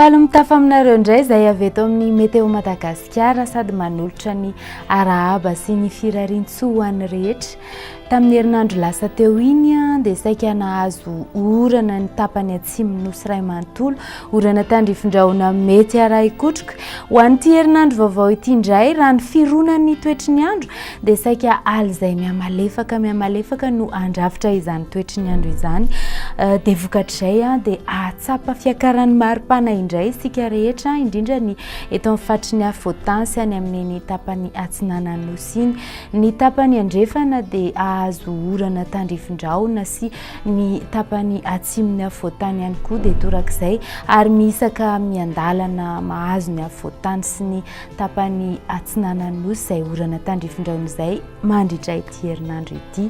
Faly mitafa aminareo indray izay avy eto amin'ny Météo Madagasikara sady manolotra ny arahaba sy ny firarian-tsoa ho an'ny rehetra. Tamin'ny herinandro lasa teo iny dia saika nahazo orana ny tapany atsimon'ny Nosy iray manontolo, orana tandrifin-drahona mety harahi-kotroka. Ho an'ity herinandro vaovao ity indray, raha ny fironan'ny toetry ny andro dia saika alizay mihamalefaka mihamalefaka no handrafitra izany toetry ny andro izany. Dia vokatr'izay dia hahatsapa fiakaran'ny maripana indray isika rehetra, indrindra ny eto amin'ny faritry ny afovoantany sy any amin'iny tapany atsinanan'ny Nosy iny. Ny tapany andrefana dia hahazo orana tandrifin-drahona sy ny tapany atsimon'ny afovoantany ihany koa dia torak'izay ary mihisaka miandalana mahazo ny afovoantany sy ny tapany atsinanan'ny Nosy izay orana tandrifin-drahona izay mandritra ity herinandro ity.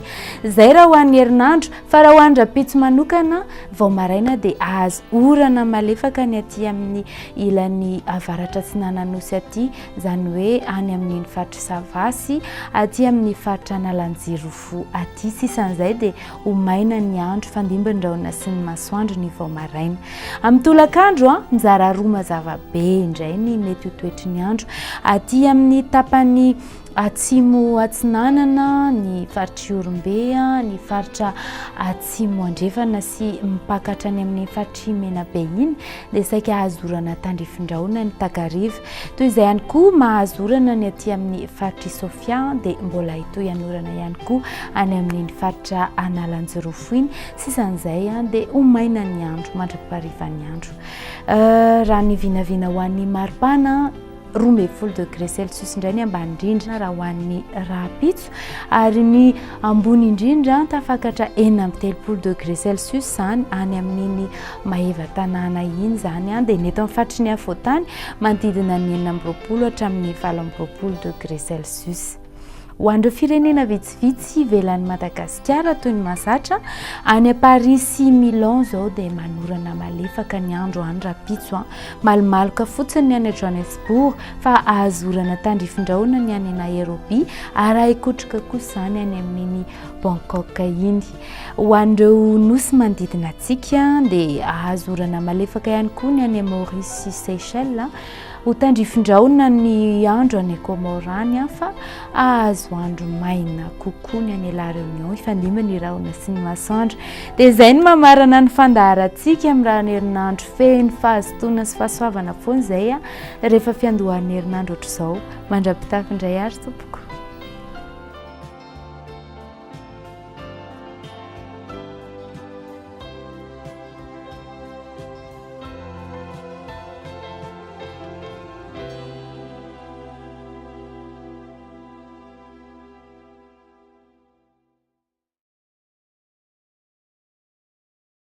Izay raha ho an'ny herinandro fa raha ho an'ny rahampitso manokana vao maraina dia hahazo orana malefaka ny aty amin'ny ilany avaratra atsinanan'ny Nosy aty izany hoe any amin'iny faritr'i Sava sy aty amin'ny faritra Analanjirofo aty. Sisan'izay dia ho maina ny andro, fandimby ny rahona sy ny masoandro ny vao maraina. Amin'ny tolakandro, mizara roa mazava be indray ny mety ho toetry ny andro aty amin'ny tapany atsimo atsinanana, ny faritr'i Ihorombe, ny faritra atsimo andrefana sy mipaka hatrany amin'ny faritr'i Menabe iny dia saika azo orana tandrifin-drahona ny takariva. Toy izay ihany koa mahazo orana ny aty amin'ny faritr'i Sofia dia mbola hitohy hanorana ihany koa any amin'iny faritra Analanjirofo iny. Sisan'izay dia ho maina ny andro mandra-paharivan'ny andro. Raha ny vinavina ho an'ny maripana, 12 degré celsius indray ny ambany indrindra raha ho an'ny rahampitso ary ny ambony indrindra tafakatra 36 degré celsius izany any amin'iny Maevatanàna iny izany dia ny eto amin'ny faritry ny afovoantany manodidina ny 26 hatramin'ny 28 degré celsius. Ho an'ireo firenena vitsivitsy ivelan'i Madagasikara toy ny mahazatra, any Paris sy Milan izao dia manorana malefaka ny andro any rahampitso. Malomaloka fotsiny ny any Johannesburg fa azo orana tandrifin-drahona ny any Nairobi ary ahikotroka kosa izany any amin'iny Bangkok iny. Ho an'ireo nosy manodidina antsika dia azo orana malefaka ihany koa ny any Maurice sy Seychelles. Ho tandrifin-drahona ny andro any Comores any fa ahazo andro maina kokoa ny any La Réunion, hifandimby ny rahona sy ny masoandro. Dia izay no mamarana ny fandaharantsika amin'ny raha ny herinandro feno fahazotoana sy fahasoavana foana izay rehefa fiandohan'ny herinandro ohatr'izao. Mandra-pitafy indray ary tompoko.